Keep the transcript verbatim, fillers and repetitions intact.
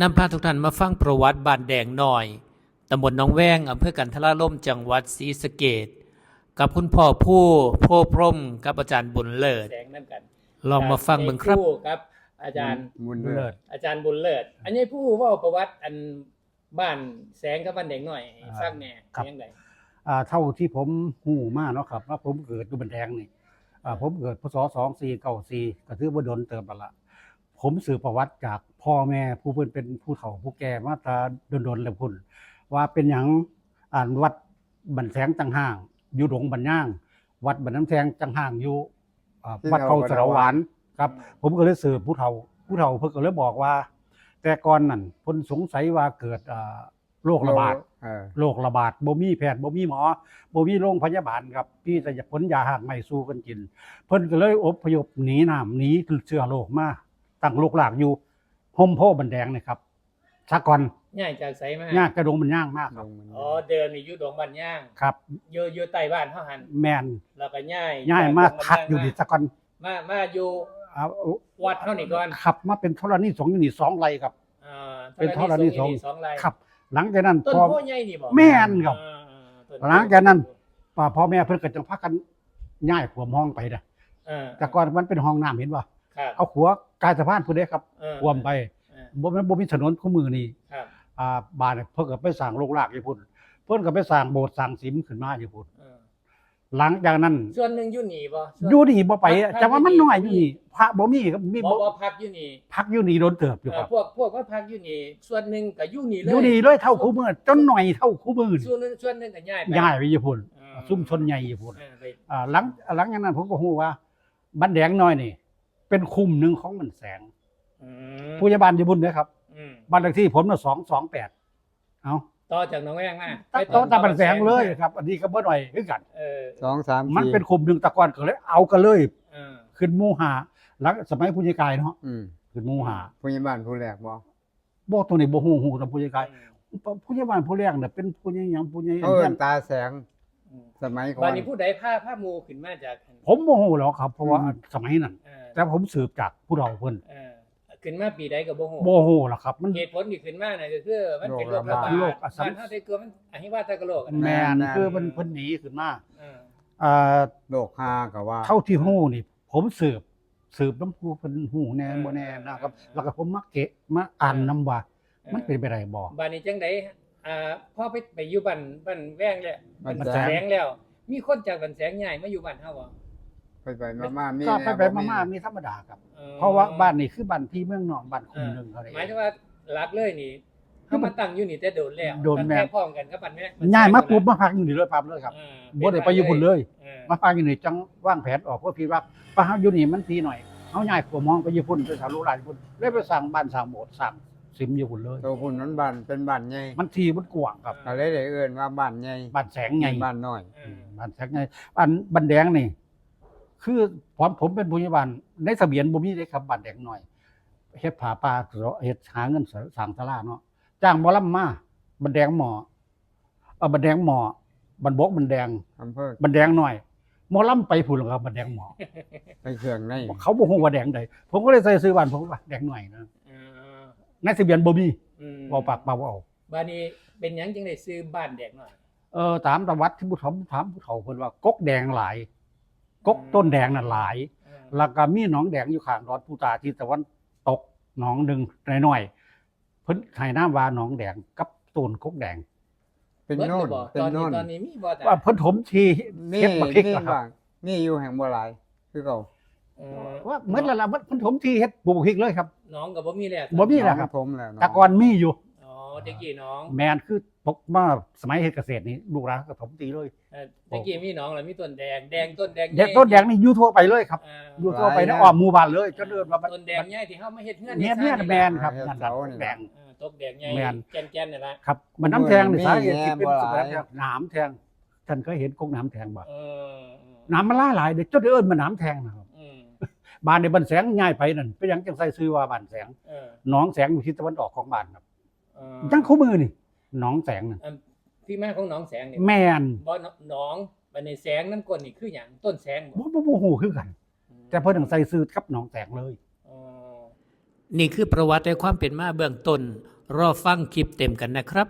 นำพาทุกท่านมาฟังประวัติบ้านแดงน้อย ตำบลหนองแวง อำเภอกันทราลม จังหวัดศรีสะเกษ กับคุณพ่อผู้โพพรหม กับอาจารย์บุญเลิศ แสงนำกัน ลองมาฟังเบิ่งครับ ครับ กับอาจารย์ บุญเลิศ อาจารย์บุญเลิศ อันนี้ผู้เว้าประวัติอันบ้านแสงกับบ้านแดงน้อยให้ฟังแหน่ ครับ เป็นจั่งใด อ่า เท่าที่ผมฮู้มาเนาะครับ ว่าผมเกิดอยู่บ้านแดงนี่ อ่า ผมเกิด พ.ศ. สองสี่เก้าสี่ ก็ถือว่าโดนเติบแล้วล่ะ ผมสืบประวัติจากพ่อแม่ผู้เพิ่นเป็นผู้เฒ่าผู้แก่มาแต่โดนๆแล้วพุ้น ว่าเป็นหยัง อันวัดบ้านแสงจั่งฮ้าง อยู่ดงบ้านยาง วัดบ้านน้ำแสงจั่งฮ้างอยู่ อ่า ที่ วัดเก่า เก่า สะเดาหวาน สะเดาหวาน ครับ อืม ผมก็เลยสืบผู้เฒ่า ผู้เฒ่าเพิ่นก็เลยบอกว่า แต่ก่อนนั่นเพิ่นสงสัยว่าเกิด อ่า โรคระบาด โรค เออ โรคระบาด บ่มีแพทย์ บ่มีหมอ บ่มีโรงพยาบาลครับ มีแต่ผลยาฮากไม้สู่กันกิน เพิ่นก็เลยอพยพหนีน้ำ หนีเชื้อโรคมาตั้งรกรากอยู่ฮ่มโพธิ์บ้านแดงนี่ครับ ซะก่อน ย้ายจากไสมา ย้ายจากดงบ้านยางมาครับ ดงบ้านยาง อ๋อ เดิมนี่อยู่ดงบ้านยาง ครับ อยู่ อยู่ใต้บ้านเฮาหั่น แม่น แล้วก็ย้าย ย้ายมา จากดงบ้านยาง พักอยู่นี่ซะก่อน มา มาอยู่ เอา วัดเฮานี่ก่อน ครับ มาเป็นธรณีสงฆ์อยู่นี่สองไร่ครับ อ่า เป็นธรณีสงฆ์ ธรณีสงฆ์อยู่นี่สองไร่ ครับ หลังจากนั้น ต้น พอ โพธิ์ใหญ่นี่บ่ แม่นครับ อ่า ต้นโพธิ์ หลังจากนั้น ป้าพ่อแม่เพิ่นก็จั่งพากันย้ายขวมห้องไปนะ เออ แต่ก่อนมันเป็นห้องน้ำเห็นบ่ ครับ เอาขวมกลายสะพานพุ้นเด้ครับ เออ ขวมไป เออ บ่แม่นบ่มีถนนคู่มื้อนี้ ครับ อ่า บ้านเพิ่นก็ไปสร้างรกรากอยู่พุ้น เพิ่นก็ไปสร้างโบสถ์สร้างศิลป์ขึ้นมาอยู่พุ้น เออ หลังจากนั้น ส่วนหนึ่งอยู่นี่บ่ ส่วน อยู่นี่บ่ไป พัก แต่ว่ามันน้อยอยู่นี่ อยู่นี่ พระบ่มีครับ มี บ่ บ่ บ่ พักอยู่นี่ พักอยู่นี่โดนเติบอยู่ครับ เออ พวก พวกมาพักอยู่นี่ ส่วนหนึ่งก็อยู่นี่เลย อยู่นี่เลยเท่าคู่มื้อ จนน้อยเท่าคู่มื้อ ส่วนหนึ่ง ส่วนหนึ่งก็ย้ายไป ย้ายไปอยู่พุ้น อ่า ชุมชนใหญ่อยู่พุ้น เออ ไป อ่า หลัง หลังจากนั้นผมก็ฮู้ว่า บ้านแดงน้อยนี่ เป็นคุ้มหนึ่งของบ้านแสง อืม ผู้ใหญ่บ้านอยู่พุ้นเด้อครับ อืม บ้านเลขที่ผมน่ะ สองสองแปด เอ้า ต่อจากหนองแวงมา ต่อ ไปต่อ ต่อจากบ้านแสงเลยครับ อันนี้ก็บ่น้อยคือกัน เออ สองสามสี่ มันเป็นคุ้มหนึ่ง แต่ก่อนก็เลยเอากันเลย เออ ขึ้นหมู่ห้า หลังสมัยผู้ใหญ่กายเนาะ อืม ขึ้นหมู่ห้า ผู้ใหญ่บ้านผู้แรกบ่ บ่ ตัวนี้บ่ฮู้ ฮู้แต่ผู้ใหญ่กาย อืม ผู้ใหญ่บ้านผู้แรกน่ะเป็นผู้ใหญ่หยัง ผู้ใหญ่ เขาเอิ้นตาแสง อืม สมัยก่อน บัดนี้ผู้ใดพา พาหมู่ขึ้นมาจาก ผมบ่ฮู้หรอกครับ เพราะว่า อืม สมัยนั้น เออ แต่ผมสืบจากผู้เฒ่าเพิ่น เออ ขึ้นมาปีใดก็บ่ฮู้ บ่ฮู้ล่ะครับ มัน เหตุผลที่ขึ้นมาน่ะก็คือมันเป็นโรคระบาด โรคระบาด บ้านเฮาได้เกิดมันอหิวาตกโรคอะนะ แม่น แม่น คือมัน เพิ่นหนีขึ้นมา เออ เอ่อ โรคฮาก็ว่า เท่าที่ฮู้นี่ ผมสืบ สืบนำผู้เพิ่นฮู้แน่ เออ บ่แน่นะครับ เออ แล้วก็ผมมาเกะ มาอ่านนำว่า เออ มันเป็นไปได้บ่ บัดนี้จั่งใด อ่า พอไป ไปอยู่บ้าน บ้านแวงแล้ว บ้านแสง บ้านแสงแล้ว มีคนจากบ้านแสงย้ายมาอยู่บ้านเฮาบ่ ไปๆมาๆ มี ก็ แน่ ไปๆ บ่มี มาๆ มีธรรมดาครับ เออ เพราะว่าบ้านนี่คือบ้านพี่เมืองน้อง บ้านคุ้มหนึ่งเขาเด้ หมายถึงว่าหลักเลยนี่ คือมัน เฮามาตั้งอยู่นี่แต่โดนแล้ว โดน ตั้งแต่ แม่น พร้อมกันกับบ้านแม่ ย้ายมาปุ๊บมาพักอยู่นี่เลยปั๊บเลยครับ เออ บ่ได้ไปอยู่พุ้นเลย เออ มาพักอยู่นี่จั่งวางแผนออก เพราะคิดว่า ว่าเฮาอยู่นี่มันที่น้อย เฮาย้ายขวมห้องไปอยู่พุ้น ไปสร้างลูกหลานอยู่พุ้น เลยไปสร้างบ้านสร้างโบสถ์สร้างศิลป์อยู่พุ้นเลย ตัวพุ้นมันบ้าน เป็นบ้านใหญ่ มันที่มันกว้างครับ ก็เลยได้เอิ้นว่าบ้านใหญ่ บ้านแสงใหญ่ บ้านน้อย เออ บ้านแสงใหญ่ อันบ้านแดงนี่ คือผม ผมเป็นผู้ใหญ่บ้าน ในทะเบียนบ่มีเด้ครับ บ้านแดงน้อย เฮ็ดผ้าป่า เฮ็ดหาเงินสร้างศาลาเนาะ จ้างหมอลำมา บ้านแดงหมอ เอ่อ บ้านแดงหมอ บ้านบกบ้านแดง อำเภอ บ้านแดงน้อย หมอลำไปพุ้นแล้วครับ บ้านแดงหมอ ไปเครื่องใน เขาบ่ฮู้ว่าแดงใด ผมก็เลยใส่ชื่อบ้านผมว่าแดงน้อยนะ เออ ในทะเบียนบ่มี อืม เว้าปากเปล่าเอา บัดนี้เป็นหยังจึงได้ชื่อบ้านแดงน้อย เอ่อ ตามประวัติที่ผู้ถาม ถามผู้เฒ่าเพิ่นว่ากกแดงหลาย กก อืม ต้นแดงน่ะหลาย เออ แล้วก็มีหนองแดงอยู่ข้างดอนปูตาทิศตะวันตกหนองหนึ่งน้อยๆ เพิ่นให้นามว่าหนองแดงกับต้นกกแดง เป็นโน่น เบิดแล้วบ่ เป็นโน่น ตอนนี้ ตอนนี้มีบ่ ว่าเพิ่นถมที่ มี เฮ็ดบักพริก มี อะครับ บ้าง มีอยู่แห่งบ่หลาย คือเก่า เออ ว่าเบิดแล้วล่ะ เพิ่นถมที่เฮ็ดปลูกบักพริกเลยครับ หนองก็บ่มีแล้ว บ่มีแล้วครับ หนองถมแล้ว หนอง แต่ก่อนมีอยู่ อ๋อ แต่กี้หนอง แม่น คือปกมาสมัยเฮ็ดเกษตรนี่ ลูกหลานก็ถมที่เลย เออ แต่กี้มีหนองแล้วมีต้นแดง แดง ต้นแดง แดง ใหญ่ ต้นแดงนี่อยู่ทั่วไปเลยครับ อ่า อยู่ทั่วไปในอ้อมหมู่บ้านเลย จนเอิ้นว่า ต้นแดงใหญ่ที่เฮามาเฮ็ดเฮือน เฮ็ดเฮือน เฮ็ดซานนี่ แม่นครับ อ่า นั่นน่ะ เสานี่ แดง เออ ตกแดงใหญ่ แม่น แก่นๆ นี่ล่ะ ครับ มันน้ำแทงนี่ มี สาเหตุที่เป็น แง่บ่หลาย สุดแล้ว หนามแทง ท่านเคยเห็นกกหนามแทงบ่ เออ เออ หนามมันหลายๆ เด้ จนได้เอิ้นมันหนามแทงนะครับ อืม บ้านในบ้านแสงย้ายไปนั่น เป็นหยังจังใส่ชื่อว่าบ้านแสง เออ หนองแสงอยู่ทิศตะวันออกของบ้านครับ เออ ยังคู่มื้อนี่ หนองแสงนั่น อันที่มาของหนองแสงนี่ แม่น บ่ หนอง บัดนี้แสงนำก้นนี่คือหยัง ต้นแสงบ่ บ่ บ่ บ่ฮู้คือกัน อืม แต่เพิ่นต้องใส่ชื่อกับหนองแสงเลย อ๋อ นี่คือประวัติและความเป็นมาเบื้องต้น รอฟังคลิปเต็มกันนะครับ